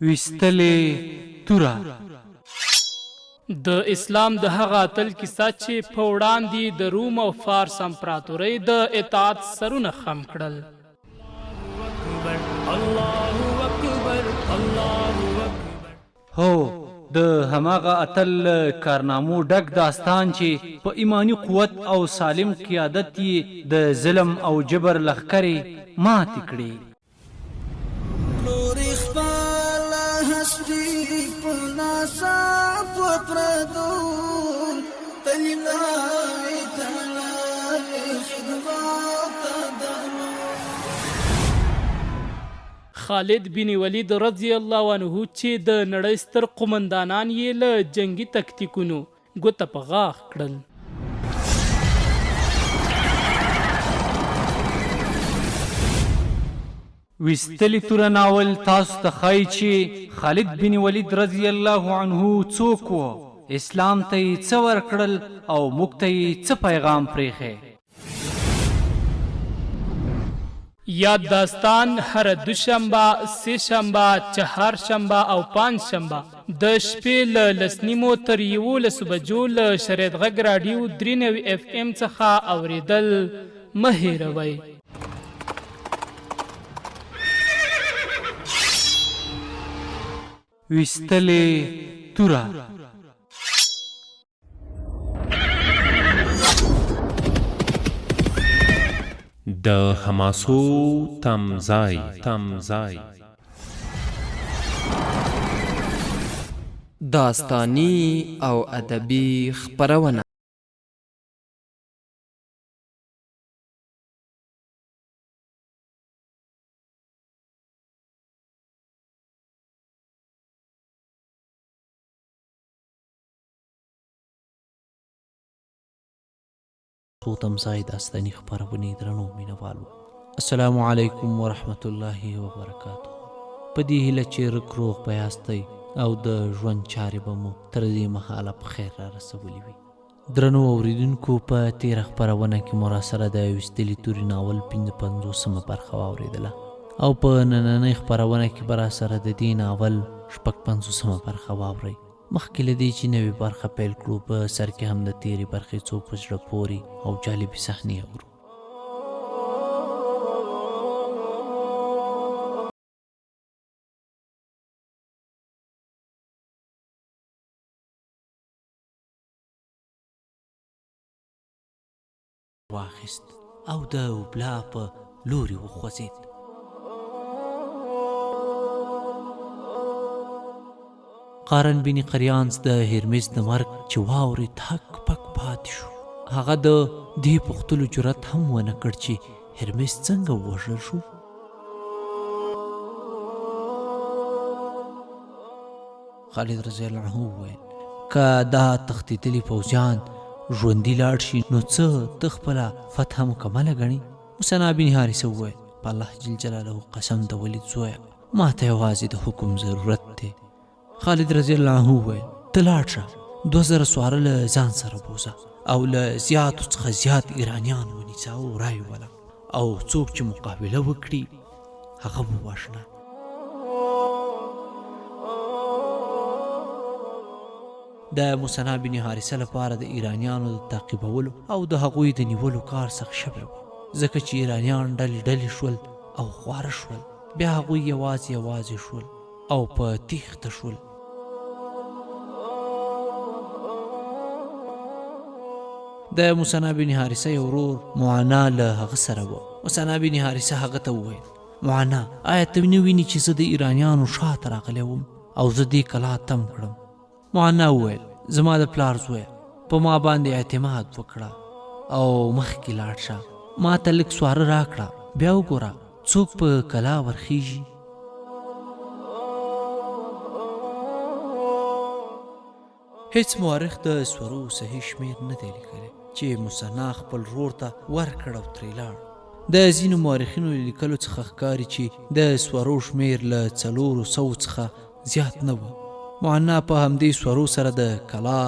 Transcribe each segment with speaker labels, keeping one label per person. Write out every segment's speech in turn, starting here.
Speaker 1: ویستلې توره.
Speaker 2: د اسلام د هغه اتل کیسه چې په وړاندې د روم او فارس امپراتورۍ د اطاعت سرونه خم کړل.
Speaker 1: هو، د هماغه اتل له کارنامو ډک داستان چې په ایماني قوت او سالم قیادت یې د ظلم او جبر لښکرې ماتې کړې.
Speaker 3: پلوري خپله هستي په ناڅاپو پردو تلي لاوي تللې خدمت ته د غلو.
Speaker 2: خالد بن ولید رضی الله عنه چې د نړۍ ستر قومندانان یې له جنګي تکتیکونو ګوته په غاښ کړل.
Speaker 1: ویستلې توره ناول تاسو ته ښایي چې خالد بن ولید رضی الله عنه څوک و، اسلام ته یې څه ورکړل او موږ ته یې څه پیغام پرېښی.
Speaker 2: یاد داستان هره دوشنبه، سه شنبه، چهارشنبه او پنجشنبه د شپې له لس نیمو تر یوولسو بجو له شریعت غږ راډیو 93 اف ام څخه اوریدل مه هیروئ.
Speaker 1: ویستلې توره.
Speaker 4: د حماسو تمځای تمځای.
Speaker 5: داستاني او ادبي خپرونه.
Speaker 6: څو تمځای داستاني خپرونې درنو مینوالو السلام علیکم ورحمت الله وبرکاته په دې هیله چې رک روغ به یاستئ او د ژوند چارې به مو تر دې مهاله په خیر را رسولي وي. درنو اوریدونکو په تیره خپرونه کې مو راسره د ویستلي توري ناول 55مه برخه واوریدله او په نننۍ خپرونه کې به راسره د دې ناول 56مه برخه واورئ. مخکې له دې چې نوې برخه پیل کړو په سر کې هم د تیرې برخې څو په زړه پورې او جالبې صحنې اورو. واخیست او د اوبلا په لوري وخوځېد. قارن بن قریانس د هرمیز د مرګ چې واورېد هک پک پاتې شو. هغه د دې پوښتلو جرأت هم ونه کړ چې هرمیز څنګه ووژل شو؟ خالد رضی الله عنه وویل که دا تښتېدلي پوځیان ژوندي لاړ شي نو څه ته خپله فتح مکمله ګڼې؟ مثنی بن حارثه وویل په الله جل جلاله قسم د ولید زویه ما ته یوازې د حکم ضرورت دی. خالد رضی الله عنه وویل ته لاړ شه 2000 سواره له ځان سره بوځه او له زیاتو څخه زیات ایرانیان ونیسه او رایې وله او څوک چې مقابله وکړي هغه ووژنه. د مثنی بن حارثه لپاره د ایرانیانو د تعقیبولو او د هغوی د نیولو کار سخت شوی و، ځکه چې ایرانیان ډلې ډلې شول او خواره شول. بیا هغوی یوازې یوازې شول او په تیښته شول. د مثنی بن حارثه یو ورور معنا له هغه سره و. مثنی بن حارثه هغه ته وویل معنا آیا ته نه وینې چې زه د ایرانیانو شاته راغلی وم او زه دې کلا تم کړم؟ معنا وویل زما د پلار زویه په ما باندې اعتماد وکړه او مخکې لاړ شه، ما ته لږ سواره راکړه، بیا وګوره څوک په کلا ورخیږي. هیڅ مورخ د سورو صحیح شمیر نه دی لیکلی چې مثنی خپل ورور ته ورکړ او ترې لاړ. د ځینو مورخینو له لیکلو څخه ښکاري چې د سورو شمیر له 400 څخه زیات نه و. معنا په همدې سورو سره د کلا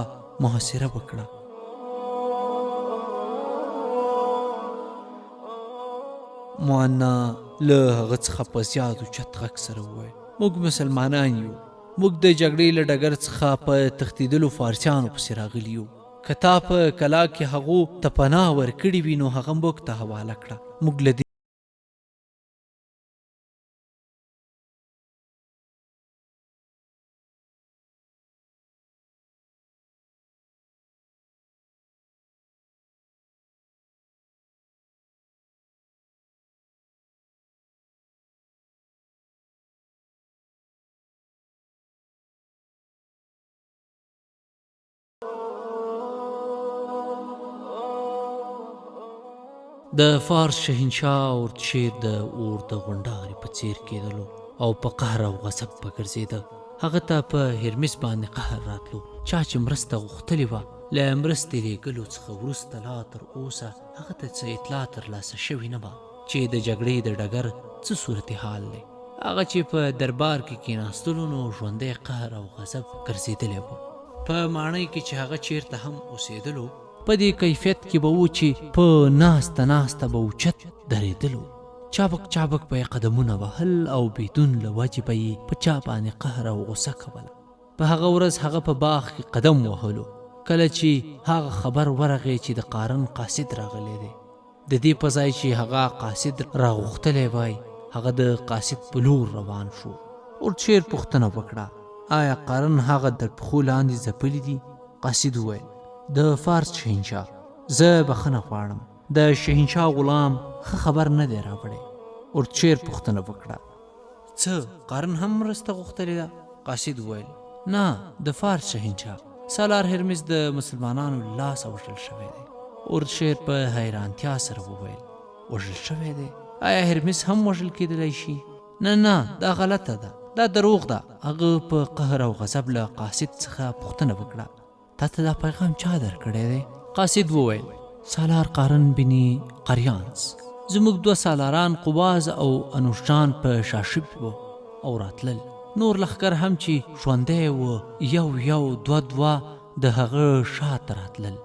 Speaker 6: محاصره وکړه. معنا له هغه څخه په زیات اوچت غږ سره وویل موږ مسلمانان یو، موږ د جګړې له ډګر څخه په تښتېدلو فارسیانو پسې راغلي یو. که تا په کلا کې هغو ته پناه ورکړې وي نو هغه موږ ته حواله کړه، موږ له دې. د فارس شهنشاه اورتشیر د اور د غونډارې په څیر کېدلو او په قهر او غضب به ګرځېده. هغه ته په هرمس باندې قهر راتلو، چا چې مرسته غوښتلې وه، له مرستې لېږلو څخه وروسته لا تر اوسه هغه ته څه اطلاع تر لاسه شوې نه وه چې د جګړې د ډګر څه صورتحال دی. هغه چې په دربار کې کېناستلو نو ژوندی قهر او غضب ګرځېدلی و. په ماڼۍ کې چې هغه چېرته هم اوسېدلو، په دې کیفیت کې به و چې په ناسته ناسته به اوچت درېدلو، چابک چابک به یې قدمونه وهل او بېدون له وجې به یې په چا باندې قهر او غوسه کوله. په هغه ورځ هغه په باغ کې قدم وهلو کله چې هغه خبر ورغی چې د قارن قاصد راغلی دی. د دې په ځای چې هغه قاصد راغوښتلی وای، هغه د قاصد په لور روان شو. اورتشیر پوښتنه وکړه، آیا قارن هغه تر پښو لاندې ځپلي دي؟ قاصد وویل، د فارس شهنشاه، زه بخښنه غواړم، د شهنشاه غلام ښه خبر نه دی راوړی. اورتشیر پوښتنه وکړه، څه قارن هم مرسته غوښتلې ده؟ قاصد وویل، نه، د فارس شهنشاه سالار هرمز د مسلمانانو له لاسه وژل شوی دی. اردشیر په حیرانتیا سره وویل، وژل شوی دی؟ آیا هرمز هم وژل کېدلی شي؟ نه نه، دا غلطه ده، دا دروغ ده. هغه په قهر او غضب له قاصد څخه پوښتنه وکړه، تا ته دا پیغام چا درکړی دی؟ قاصد وویل، سالار قارن بن قریانس. زموږ دوه سالاران قباز او انوشجان په شا شوي وو او راتلل. نور لښکر هم چې ژوندی و یو یو دوه دوه د هغه شا ته راتلل.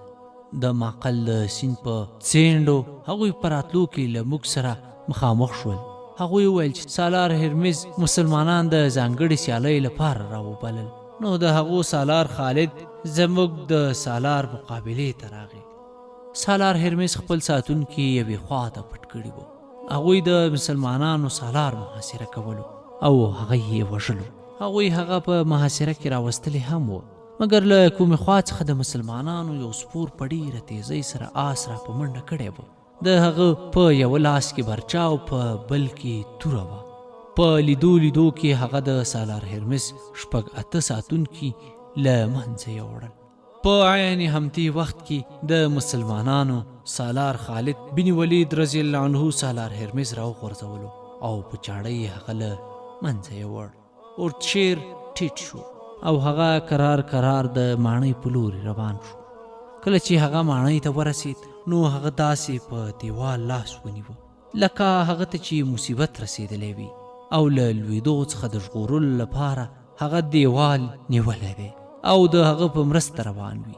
Speaker 6: د معقل د سیند په څېنډو هغوی په راتلو کې له موږ سره مخامخ شول. هغوی وویل چې سالار هرمز مسلمانان د ځانګړې سیالۍ لپاره راوبلل. نو د هغو سالار خالد زموږ د سالار مقابلې ته راغی. سالار هرمز خپل ساتونکي یوې خوا ته پټ کړي وو. هغوی د مسلمانانو سالار محاصره کولو او هغه یې وژلو. هغوی هغه په محاصره کې راوستلی هم و، مګر له کومې خوا څخه د مسلمانانو یو سپور په ډېره تېزۍ سره آس را په منډه کړی و. د هغه په یوه لاس کې برچه او په بل کې توره وه. په لیدو لیدو کې هغه د سالار هرمس 6 8 ساتونکي له منځه یوړل. په عین همدې وخت کې د مسلمانانو سالار خالد بن ولید رضی الله عنه سالار هرمز راوغورځولو او په چاړه یې هغه له منځه یوړ. اورتشیر ټیټ شو او هغه کرار کرار د ماڼۍ په لوري روان شو. کله چې هغه ماڼۍ ته ورسید نو هغه داسې په دیوال لاس ونیوه لکه هغه ته چې مصیبت رسیدلی وي او له لویدو څخه د ژغورلو لپاره هغه دیوال نیولی دی او د هغه په مرسته روان وي.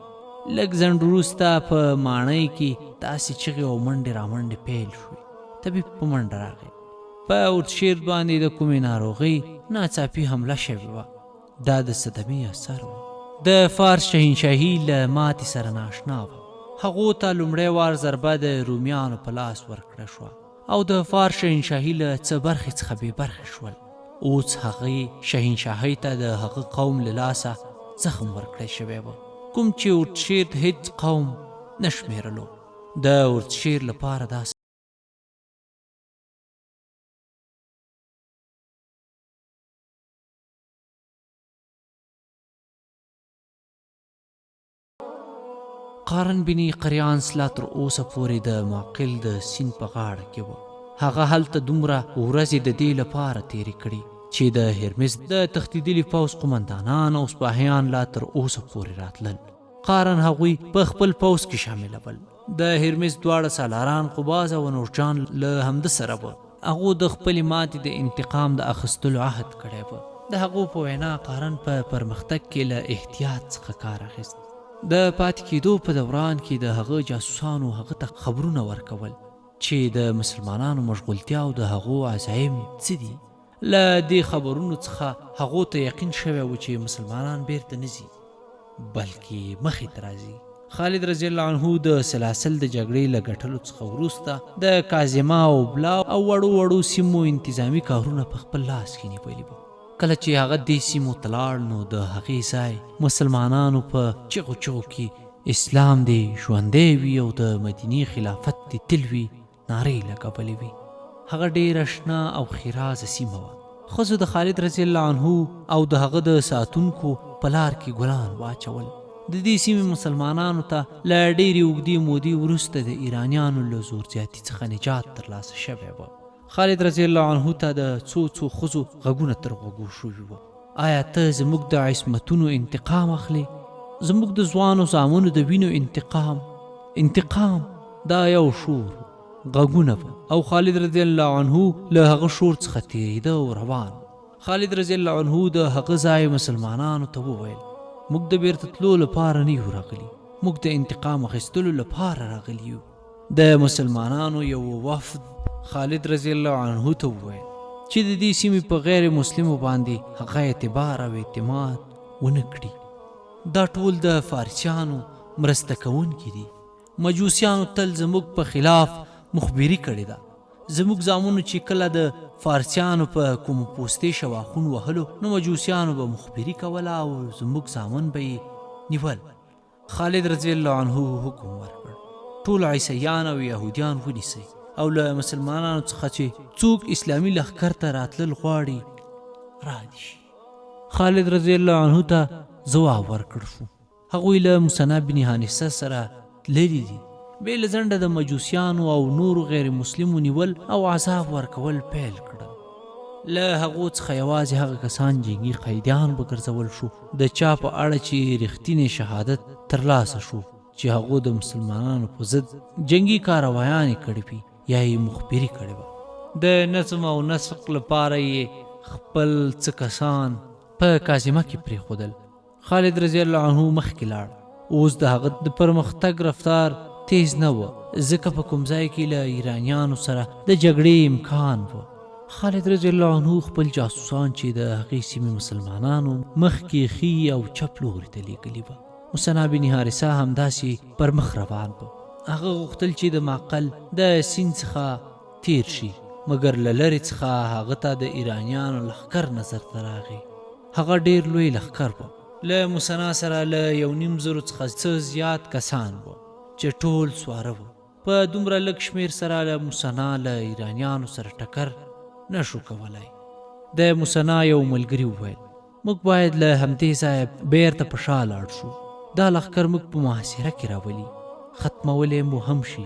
Speaker 6: لږ ځنډ وروسته په ماڼۍ کې داسې چغې او منډې رامنډې پیل شوې. طبیب په منډه راغی. په اورتشیر باندې د کومې ناروغۍ ناڅاپي حمله شوې وه. دا د صدمې اثر و. د فارس شهنشاهي له ماتې سره نااشنا وه. هغو ته لومړی وار ضربه د رومیانو په لاس ورکړه شوه او د فارس شهنشاهي له څه برخې څخه بې برخې شول. اوس هغې شهنشاهۍ ته د هغه قوم له لاسه زخم ورکړی شوی و کوم چې اورتشیر هیڅ قوم نه شمېرلو. د اورتشیر لپاره دا قارن بن قریانس لا تر اوسه پورې د معقل د سیند په غاړه کې و. هغه هلته دومره ورځې د دې لپاره تېرې کړې چې د هرمز د تښتېدلي پوځ قومندانان او سپاهیان لا تر اوسه پورې راتلل. قارن هغوی په خپل پوځ کې شاملول. د هرمز دواړه سالاران قباز او انورجان له همده سره وه. هغو د خپلې ماتې د انتقام د اخستلو عهد کړی و. د هغو په وینا قارن په پرمختګ کې له احتیاط څخه کار اخیست. د پاتې کېدو په دوران کې د هغه جاسوسانو هغه ته خبرونه ورکول چې د مسلمانانو مشغولتیا او د هغو عزایم څه دي. له دې خبرونو څخه هغو ته یقین شوی و چې مسلمانان بیرته نه ځي بلکې مخې ته راځي. خالد رضی الله عنه د سلاسل د جګړې له ګټلو څخه وروسته د کاظمه او بلا او وړو وړو سیمو انتظامي کارونه په خپل لاس کې نیولي وو. کله چې هغه دې سیمو ته لاړ نو د هغې ځای مسلمانانو په چغو چغو کې اسلام دې ژوندی وي او د مدینې خلافت دې تل وي نارې لګولې وې. هغه ډېره شنه او ښېرازه سیمه وه. ښځو د خالد رضی الله عنه او د هغه د ساتونکو په لار کې ګلان واچول. د دې سیمې مسلمانانو ته له ډېرې اوږدې مودې وروسته د ایرانیانو له زور زیاتي څخه نجات ترلاسه شوی و. خالد رضی الله عنه ته د څو څو ښځو غږونه تر غوږو شوي وو. آیا ته زموږ د عصمتونو انتقام اخلې؟ زموږ د ځوانو زامنو د وینو انتقام؟ انتقام! دا یو شور و، غږونه وه او خالد رضی الله عنه له هغه شور څخه تېرېده او روان و. خالد رضی الله عنه د هغه ځای مسلمانانو ته وویل، موږ د بېرته تلو لپاره نه یو راغلي، موږ د انتقام اخیستلو لپاره راغلي یو. د مسلمانانو یوه وفد خالد رضی الله عنه ته وویل چې د دې سیمې په غیر مسلمو باندې هغه اعتبار او اعتماد ونه کړي. دا ټول د فارسیانو مرسته کوونکي دي. مجوسیانو تل زموږ په خلاف مخبري کړې ده. زموږ زامنو چې کله د فارسیانو په کوم پوستې شواخون وهلو نو مجوسیانو به مخبري کوله او زموږ زامن به یې نیول. خالد رضی الله عنه حکم ورکړ، ټول عیسیان او یهودیان ونیسئ او له مسلمانانو څخه چې څوک اسلامي لښکر ته راتلل غواړي را دي شي. خالد رضی الله عنه ته ځواب ورکړ شو، هغوی له مثنی بن حانثه سره تللي دي. بې له ځنډه د مجوسیانو او نورو غیر مسلمو نیول او عذاب ورکول پیل کړل. له هغو څخه یوازې هغه کسان جنګي قیدیان وګرځول شو د چا په اړه چې رښتینی شهادت ترلاسه شو چې هغو د مسلمانانو په ضد جنګي کاروایانې کړې وي یا یې مخبري کړې وه. د نظم او نسق لپاره یې خپل څه کسان په کاظمه کې پرېښودل. خالد رضی الله عنه مخکې لاړ. اوس د هغه د پرمختګ رفتار تیز نه و، ځکه په کوم ځای کې له ایرانیانو سره د جګړې امکان و. خالد رضی الله عنه خپل جاسوسان چې د هغې سیمې مسلمانانو مخکې ښي او چپ لوري ته لیږلي وه. مثنی بن حارثه همداسې پر مخ روان و. هغه غوښتل چې د معقل د سیند څخه تیر شي، مګر له لرې څخه هغه ته د ایرانیانو لښکر نظر ته راغی. هغه ډېر لوی لښکر و. له مثنی سره له یو نیم زرو څخه څه زیات کسان وو چې ټول سواره وو. په دومره لږ شمېر سره له مثنی له ایرانیانو سره ټکر نه شو کولای. د مثنی یو ملګري وویل، موږ باید له همدې ځایه بېرته په شا لاړ شو. دا لښکر موږ په محاصره کې راولي، ختمولی مو هم شي.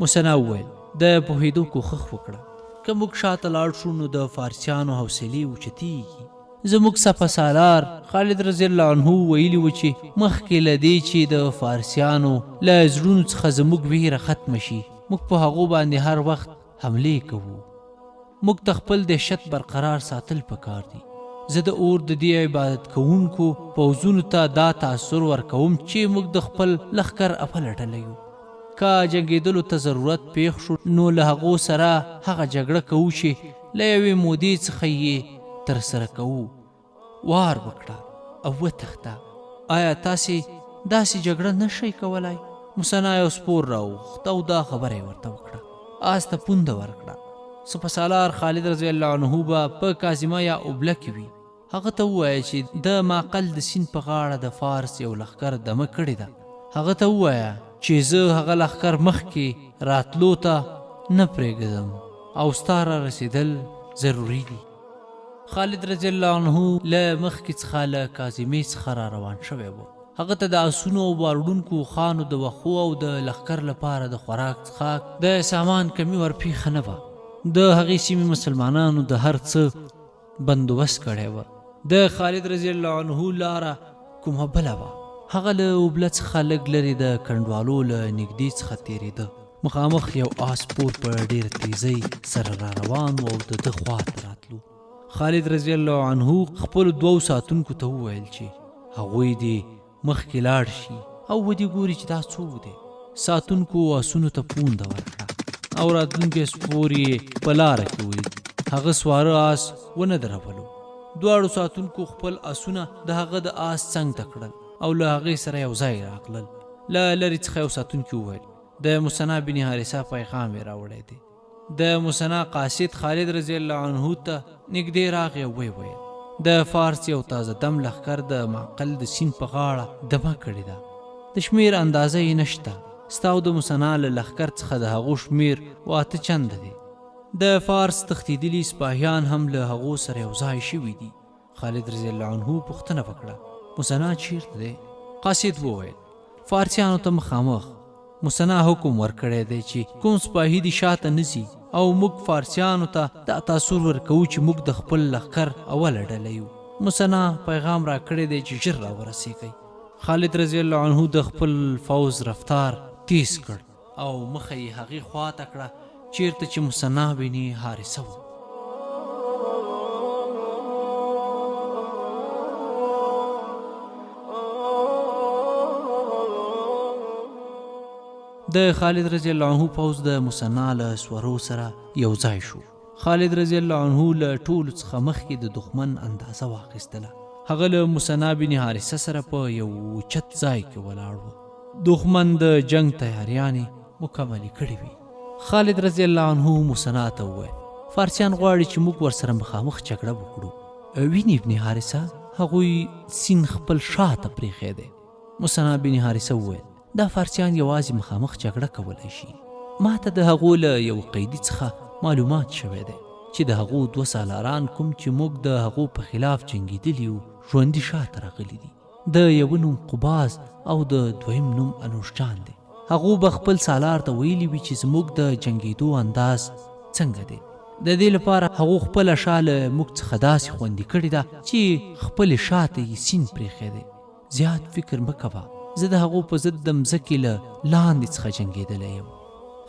Speaker 6: مثنی وویل، د پوهېدو کوښښ وکړه. که موږ شاته لاړ شو نو د فارسیانو حوصلې اوچتېږي. زموږ سپه سالار خالد رضی الله عنه ویلي و چې مخکې له دې چې د فارسیانو له زړونو څخه زموږ ویره ختمه شي، موږ په هغو باندې هر وخت حملې کوو. موږ ته خپل دهشت برقرار ساتل پکار دي. زه د اور د دې عبادت کوونکو پوځونو ته دا تاثر ورکوم چې موږ د خپل لښکر اوله ډله یو. که جنګېدلو ته ضرورت پېښ شو نو له هغو سره هغه جګړه کوو چې له یوې مودې څخه یې تر سره کوو. وار وکړه او وتښته. آیا تاسې داسې جګړه نه شئ کولای؟ مثنی یو سپور راوغوښت او دا خبره یې ورته وکړه. آس ته پونده ورکړه. سپه سالار خالد رضی الله عنه به په کاظمه یا اوبله کې وي. هغه ته ووایه چې د معقل د سیند په غاړه د فارس یو لښکر دمه کړې ده. هغه ته ووایه چې زه هغه لښکر مخکې راتلو ته نه پرېږدم او ستا را رسېدل ضروري دي. خالد رضی الله عنه له مخکې څخه له کاظمې څخه را روان شوی و. هغه ته د اسونو او باروړونکو اوښانو د وښو او د لښکر لپاره د خوراک څښاک د سامان کمي ورپېښه نه وه. د هغې سیمې مسلمانانو د هر څه بندوبست کړی و. د خالد رضی الله عنه لاره کومه بله وه. هغه له اوبله څخه لږ لرې د کنډوالو له نږدې څخه تېرېده. مخامخ یو آس سپور په ډېره تېزۍ سره را روان و او د ده خوا ته راتلو. خالد رضی الله عنه خپلو دوو ساتونکو ته وویل چې هغوی دې مخکې لاړ شي او ودې ګوري چې دا څوک دی. ساتونکو اسونو ته پونده ورکړه او راتلونکی سپور یې په لاره کې ولید.
Speaker 1: هغه سواره آس ونه درولو. دواړو ساتونکو خپل آسونه د هغه د آس څنګ ته کړل او له هغې سره یو ځای راغلل. له لرې څخه یو ساتونکي وویل، د مثنی بن حارثه پیغام یې راوړی دی. د مثنی قاصد خالد رضی الله عنه ته نږدې راغی او ویې ویل، د فارس یو تازه دم لښکر د معقل د سیند په غاړه دمه کړې ده. د شمېر اندازه یې نشته. ستا او د مثنی له لښکر څخه د هغو شمېر واته چنده دی. د فارس تښتېدلي سپاهیان هم له هغو سره یو ځای شوي دي. خالد رضی الله عنه پوښتنه وکړه، مثنی چیرته دی؟ قاصد وویل، فارسیانو ته مخامخ. مثنی حکم ورکړی دی چې کوم سپاهي دې شاته نه ځي او موږ فارسیانو ته دا تاثر ورکوو چې موږ د خپل لښکر اوله ډله یو. مثنی پیغام راکړی دی چې ژر راورسېږئ. خالد رضی الله عنه د خپل فوځ رفتار تیز کړ او مخه یې هغې خوا ته کړه چیرته چې مثنی بن حارثه و. د خالد رضی الله عنه پوځ د مثنی له سورو سره یو ځای شو. خالد رضی الله عنه له ټولو څخه مخکې د دښمن اندازه واخیستله. هغه له مثنی بن حارثه سره په یو اوچت ځای کې ولاړ و. دښمن د جنګ تیاریانې مکملې کړې وې. خالد رضی الله عنه مثنی ته وویل، فارسیان غواړي چې موږ ورسره مخامخ جګړه وکړو. وینې ابن حارثه، هغوی سیند خپل شاته پرېښی دی. مثنی بن حارثه وویل، دا فارسیان یوازې مخامخ جګړه کولای شي. ما ته د هغو له یوه قیدي څخه معلومات شوی دی چې د هغو دوه سالاران کوم چې موږ د هغو په خلاف جنګېدلي یو، ژوندي شاته راغلي دي. د یوه نوم قباز او د دویم نوم انوشجان دی. هغو به خپل سالار ته ویلي وي چې زموږ د جنګېدو انداز څنګه دی. د دې لپاره هغو خپله شا له موږ څخه داسې خوندي کړې ده چې خپلې شا ته یې سیند پرېښی دی. زیات فکر مه کوه، زه د هغو په ضد د مځکې له لاندې څخه جنګېدلی یم.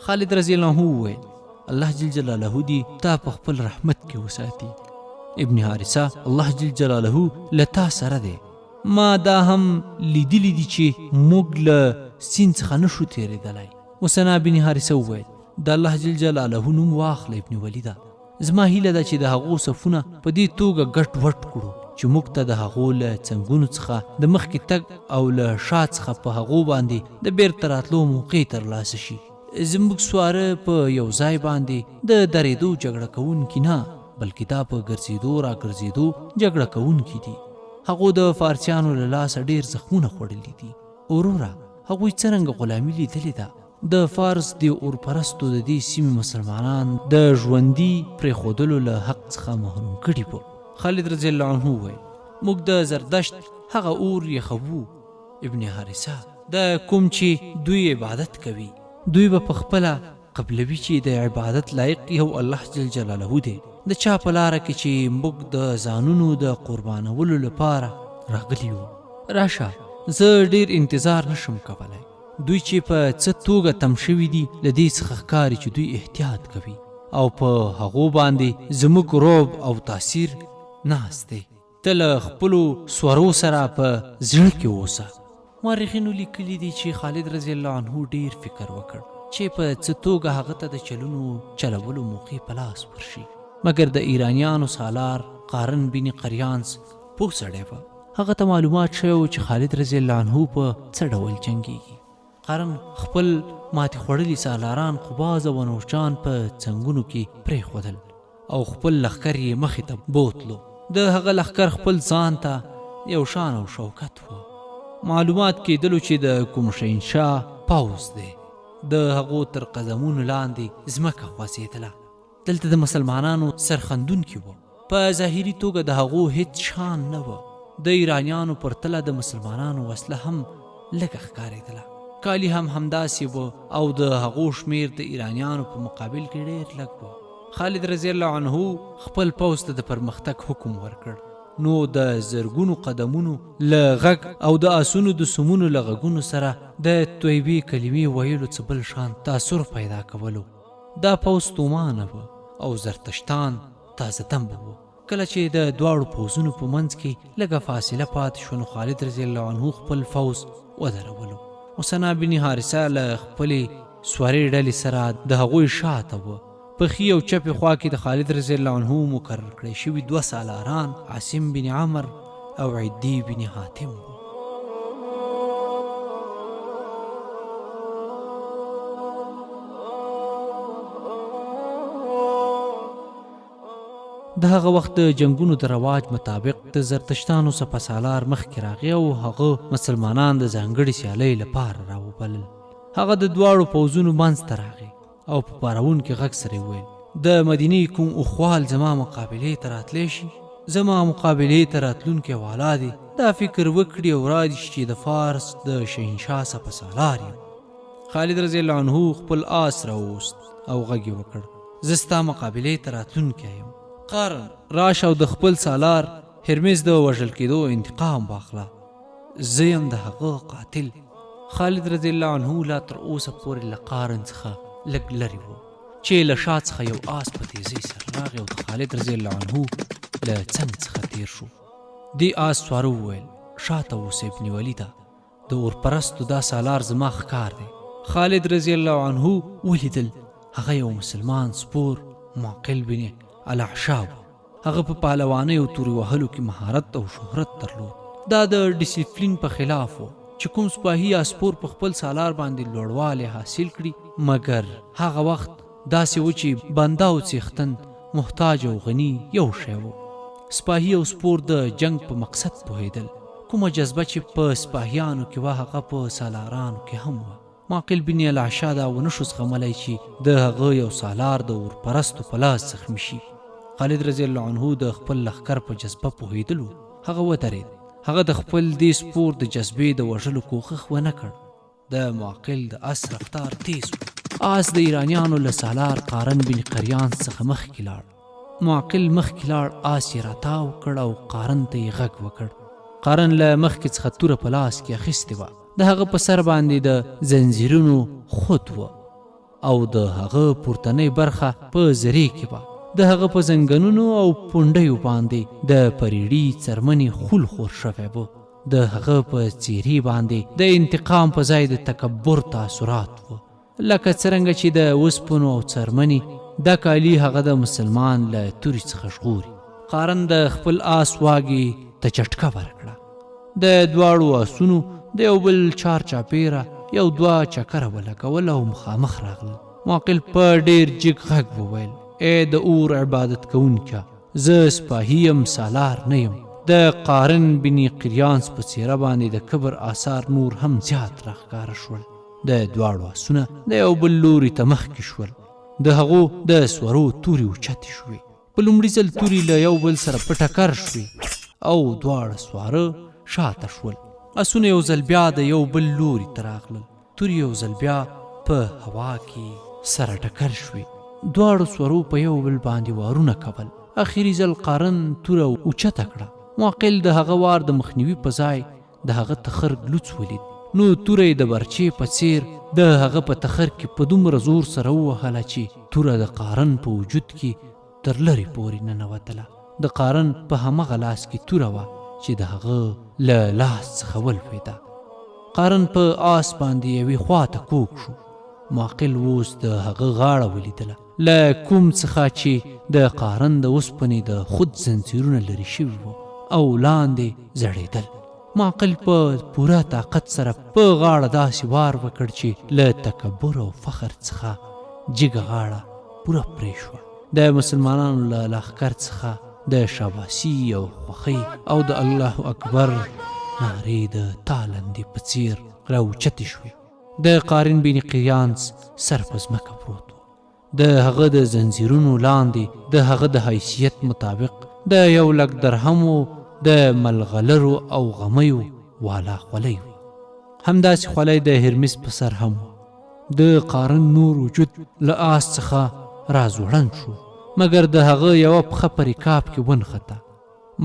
Speaker 1: خالد رضی الله عنه وویل، الله جل جلاله دې تا په خپل رحمت کې وساتي. ابن حارثه، الله جل جلاله له تا سره دی. ما دا هم لیدلي دي چې موږ له سیند څخه نه شو تېرېدلای. مثنی بن حارثه وویل، د الله جل جلاله نوم واخله ابن ولیده! زما هیله ده چې د هغو صفونه په دې توګه ګډ وډ کړو چې موږ ته د هغو له څنګونو څخه د مخکې تګ او له شا څخه په هغو باندې د بېرته راتلو موقع ترلاسه شي. زموږ سواره په یو ځای باندې د درېدو جګړه کوونکي نه، بلکې دا په ګرځېدو راګرځېدو جګړه کوونکي دي. هغو د فارسیانو له لاسه ډېر زخمونه خوړلي دي. وروره! هغوی څرنګه غلامي لیدلې ده؟ د فارس دې اور پرستو د دې سیمې مسلمانان د ژوندي پرېښودلو له حق څخه محروم کړي وو. خالد رضی الله عنه وویل، موږ د زردشت هغه اور یخوو، ابن حارثه، د کوم چې دوی عبادت کوي. دوی به په خپله قبلوي چې د عبادت لایق یو الله جل جلاله دی، د چا په لاره کې چې موږ د ځانونو د قربانولو لپاره راغلي یو. راشه، زه ډېر انتظار نه شم کولای. دوی چې په څه توګه تم شوي دي، له دې څخه ښکاري چې دوی احتیاط کوي او په هغو باندې زموږ رعب او تاثیر ناست دی. ته له خپلو سورو سره په زړه کې اوسه. مورخینو لیکلي دي چې خالد رضی الله عنه ډیر فکر وکړ چې په څه توګه هغه ته د چلونو چلولو موقع په لاس ورشي، مګر د ایرانیانو سالار قارن بن قریانس پوه سړی و، هغه ته معلومات شوی و چې خالد رضی الله عنه په څه ډول جنګیږي. قرن خپل ماتې خوړلي سالاران قباز او انوشجان په څنګونو کې پرېښودل او خپل لښکر یې مخې ته بوتلو. د هغه لښکر خپل ځان ته یو شان او شوکت و. معلومات کېدلو چې د کوم شهنشاه پوځ دی. د هغو تر قدمونو لاندې ځمکه خوځېدله. دلته د مسلمانانو سرښندونکي وو. په ظاهري توګه د هغو هېڅ شان نه و. د ایرانیانو پر تله د مسلمانانو وسله هم لږه ښکارېدله. کالي هم همداسې و او د هغو شمېر د ایرانیانو په مقابل کې ډېر لږ و. خالد رضی الله عنه خپل پوځ ته د پرمختګ حکم ورکړ، نو د زرګونو قدمونو له غږ او د آسونو د سمونو له غږونو سره د طیبې کلمې ویلو څه بل شان تاثر پیدا کولو. دا پوځ ستومانه و او زرتشتان تازه دم وو. کله چې د دواړو پوځونو په منځ کې لږه فاصله پاتې شوه نو خالد رضی الله عنه خپل فوځ ودرولو. مثنی بن حارثه له خپلې سورې ډلې سره د هغوی شاته و. په ښي او چپې خوا کې د خالد رضی الله عنه مقرر کړی شوي دوه سالاران عاصم بن عمر او عدي بن حاتم وو. د هغه وخت د جنګونو د رواج مطابق د زرتشتانو سپه سالار مخکې راغی او هغه مسلمانان د ځانګړې سیالۍ لپاره راوبلل. هغه د دواړو پوځونو منځ ته راغی او په پارونکي غږ سره یې وویل، د مدینې کوم اوښوال زما مقابلې ته راتلی شي؟ زما مقابلې ته راتلونکی والا دې دا فکر وکړي او را دې شي چې د فارس د شهنشاه سپه سالار یم. خالد رضی الله عنه خپل آس راووست او غږ یې وکړ، زه ستا مقابلې ته راتلونکی یم. قارن! راشه او د خپل سالار هرمز د وژل کېدو انتقام واخله. زه یم د هغه قاتل. خالد رضی الله عنه لا تر اوسه پورې له قارن څخه لږ لرې و چې له شا څخه یو آس په تیزۍ سره راغی او د خالد رضی الله عنه له څنګ څخه تیر شو. دې آس سواره وویل، شاته اوسه ابن ولیده، د اورپرستو دا سالار زما ښکار دی. خالد رضی الله عنه ولیدل هغه یو مسلمان سپور معقل بن الاعشی و. هغه په پهلوانۍ او تورې وهلو کې مهارت او شهرت درلود. دا د ډسپلین په خلاف و چې کوم سپاهي یا سپور په خپل سالار باندې لوړوالی حاصل کړي، مګر هغه وخت داسې و چې بنده او څښتن، محتاج او غني یو شی وو. سپاهي او سپور د جنګ په مقصد پوهېدل. کومه جذبه چې په سپاهیانو کې وه هغه په سالارانو کې هم وه. معقل بن العشا دا ونه شو زغملی چې د هغه یو سالار د اور پرستو په لاس زخمي شي. خالد رضی الله عنه د خپل لښکر په جذبه پوهېدلو، هغه ودرېد. هغه د خپل دې سپور د جذبې د وژلو کوښښ ونه کړ. د معقل د اس رفتار تېز و. آس د ایرانیانو له سالار قارن بن قریانس څخه مخکې لاړ. معقل مخکې لاړ، آس یې راتاو کړ او قارن ته یې غږ وکړ. قارن له مخکې څخه توره په لاس کې اخیستې وه. د هغه په سر باندې د ځنځیرونو خود و او د هغه پورتنۍ برخه په زرې کې وه. د هغه په زنګنونو او پونډیو باندې د پریړي څرمنې خول خور شوی و. د هغه په څیرې باندې د انتقام په ځای د تکبر تاثرات و. لکه څرنګه چې د اوسپنو او څرمنې دا کالي هغه د مسلمان له تورې څخه ژغوري. قارن د خپل آس واګې ته چټکه ورکړه. د دواړو آسونو د یو بل چار چاپېره یو دوه چکره ولګول او مخامخ راغلل. معقل په ډېر جګ غږ وویل، ای د اور عبادت کوونکیه! زه سپاهي یم، سالار نه یم. د قارن بن قریانس په څېره باندې د کبر آثار نور هم زیات راښکاره شول. د دواړو اسونه د یو بل لوري ته مخکې شول. د هغو د سورو تورې اوچتې شوې. په لومړي ځل تورې له یو بل سره په ټکر شوې او دواړه سواره شاته شول. اسونه یو ځل بیا د یو بل لوري ته راغلل. تورې یو ځل بیا په هوا کې سره ټکر شوې. دواړو سورو په یو بل باندې وارونه کول. اخري ځل قارن توره اوچته کړه. معقل د هغه وار د مخنیوي په ځای د هغه تخر ګلوڅ ولید، نو توره یې د برچې په څېر د هغه په تخر کې په دومره زور سره ووهله چې توره د قارن په وجود کې تر لرې پورې ننوتله. د قارن په همغه لاس کې توره وه چې د هغه له لاس څخه ولوېده. قارن په آس باندې یوې خوا ته کوږ شو. معقل اوس د هغه غاړه ولیدله، له کوم څخه چې د قارن د اوسپنې د خود ځنځیرونه لرې شوي وو او لاندې ځړېدل. معقل په پوره طاقت سره په غاړه داسې وار وکړ چې له تکبر او فخر څخه جګه غاړه پوره پرې شوه. د مسلمانانو له لښکر څخه د شاباسي او خوښۍ او د الله اکبر نارې د تالندې په څیر راوچتې شوې. د قارن بن قریانس سر په ځمکه پروت و. د هغه د ځنځیرونو لاندې د هغه د حیثیت مطابق د یو لک درهمو د ملغلرو او غمیو والا خولۍ وه. همداسې خولۍ د هرمس په سر هم وه. د قارن نور وجود له آس څخه راځوړند شو، مګر د هغه یوه پښه په رکاب کې ونښته.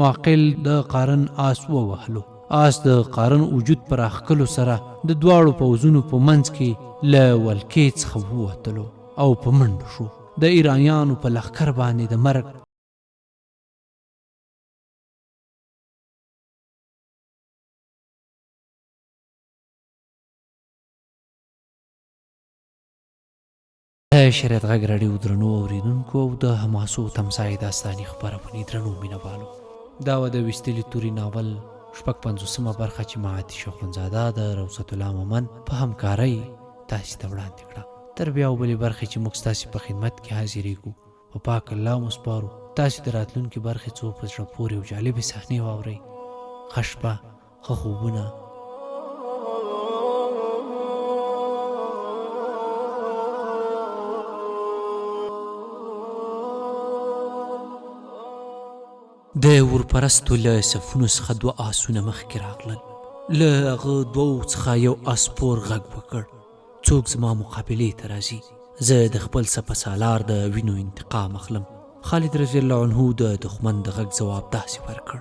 Speaker 1: معقل د قارن آس ووهلو. آس د قارن وجود په راښکلو سره د دواړو پوځونو په منځ کې له ولکې څخه ووتلو او په منډو شو. د ایرانیانو په لښکر باندې د مرګ.
Speaker 6: د شریعت غږ راډیو درنو اورېدونکو او د حماسو تمځای داستاني خپرونې درنو مینهوالو، دا وه د ویستلي توري ناول 56مه برخه چې ما عطیش اخندزاده د روضت الله مومند په همکارۍ تاسې ته وړاندې کړه. تر بیا او بلې برخې چې موږ ستاسې په خدمت کې حاضرېږو، په پاک الله مو سپارو. تاسې د راتلونکې برخې څو په زړه پورې او جالبې صحنې واورئ. ښه شپه، ښه خوبونه. د اورپرستو له صفونو څخه دوه آسونه مخکې راغلل. له هغه دوو څخه یو آس سپور غږ وکړ، څوک زما مقابلې ته راځي؟ زه د خپل سپه سالار د وینو انتقام اخلم. خالد رضی الله عنه د دښمن د غږ ځواب داسې ورکړ،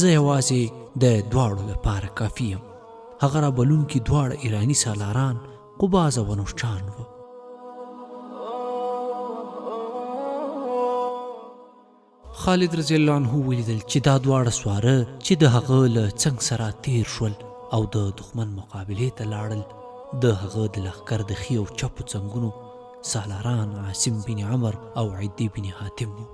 Speaker 6: زه یوازې د دواړو لپاره کافي یم. هغه رابلونکي دواړه ایراني سالاران قباز او انوشچان وو. خالد رضی الله عنه ولیدل چې دا دواړه سواره چې د هغه له څنګ سره تیر شول او د دښمن مقابلې ته لاړل، د هغه د لښکر د ښي او چپو څنګونو سالاران عاصم بن عمر او عدی بن حاتم وو.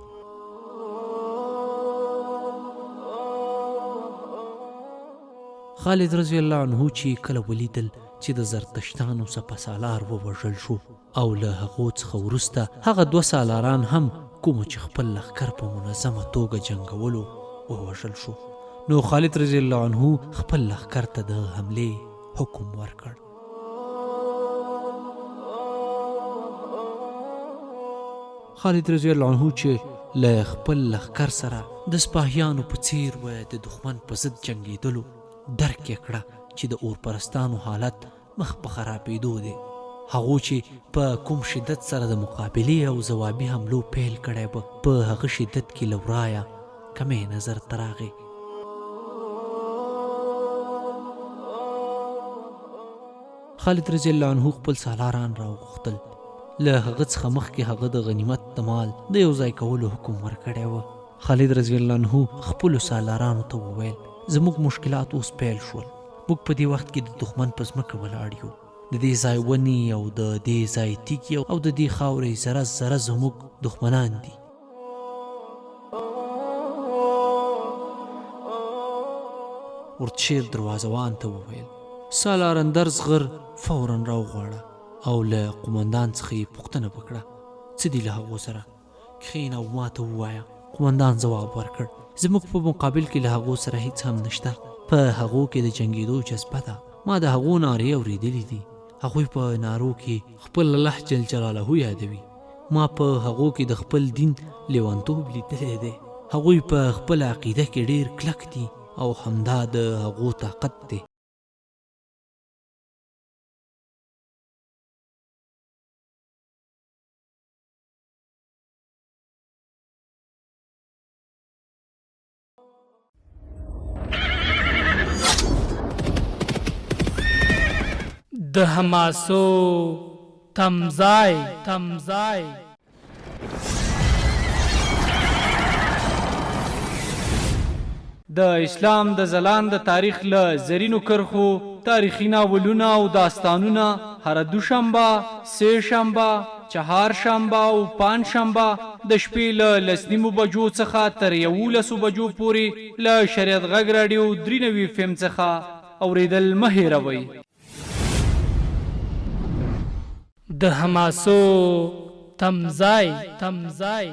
Speaker 6: خالد رضی الله عنه چې کله ولیدل چې د زرتشتانو سپه سالار ووژل شو، او له هغو څخه وروسته هغه دوه سالاران هم کومو چې خپل لښکر په منظمه توګه جنګولو ووژل شو، نو خالد رضی الله عنه خپل لښکر ته د حملې حکم ورکړ. خالد رضی الله عنه چې له خپل لښکر سره د سپاهیانو په څیر و د دښمن په ضد جنګیدلو، درک یې کړه چې د اورپرستانو حالت مخ په خرابېدو دی. هغو چې په کوم شدت سره د مقابلې او ځوابي حملو پیل کړی و، په هغه شدت کې له ورايه کمی نظر ته راغی. خالد رضی الله عنه خپل سالاران راوغوښتل. له هغه څخه مخکې هغه د غنیمت د مال د یو ځای کولو حکم ورکړی و. خالد رضی الله عنه خپلو سالارانو ته وویل، زموږ مشکلات اوس پیل شول. موږ په دې وخت کې د دښمن په ځمکه ولاړ یو. د دې ځای ونې او د دې ځای تیږې او د دې خاورې ذره ذره زموږ دښمنان دي. ورتشیر دروازه وان ته وویل، سالار اندرز غر فوراً راوغواړه او له قومندان څخه یې پوښتنه وکړه، څه دي له هغو سره؟ کښېنه او ماته ووایه. قومندان ځواب ورکړ، زموږ په مقابل کې له هغو سره هیڅ هم نشته. په هغو کې د جنګېدو جذبه ده. ما د هغو نارې اورېدلې دي. هغوی په نارو کې خپل الله جل جلاله یادوي. ما په هغو کې د خپل دین لیونتوب لیدلی دی. هغوی په خپله عقیده کې ډېر کلک دي او همدا د هغو طاقت دی.
Speaker 2: د حماسو تمځای تمځای.
Speaker 1: د اسلام د ځلاند تاریخ له زرینو کرښو، تاریخي ناولونه او داستانونه هره دوشنبه، سه شنبه، چهارشنبه او پنجشنبه د شپې له لس نیمو بجو څخه تر یوولسو بجو پورې له شریعت غږ راډیو 93 اف ام څخه اورېدل مه هېروئ.
Speaker 2: د حماسو تمځای تمځای.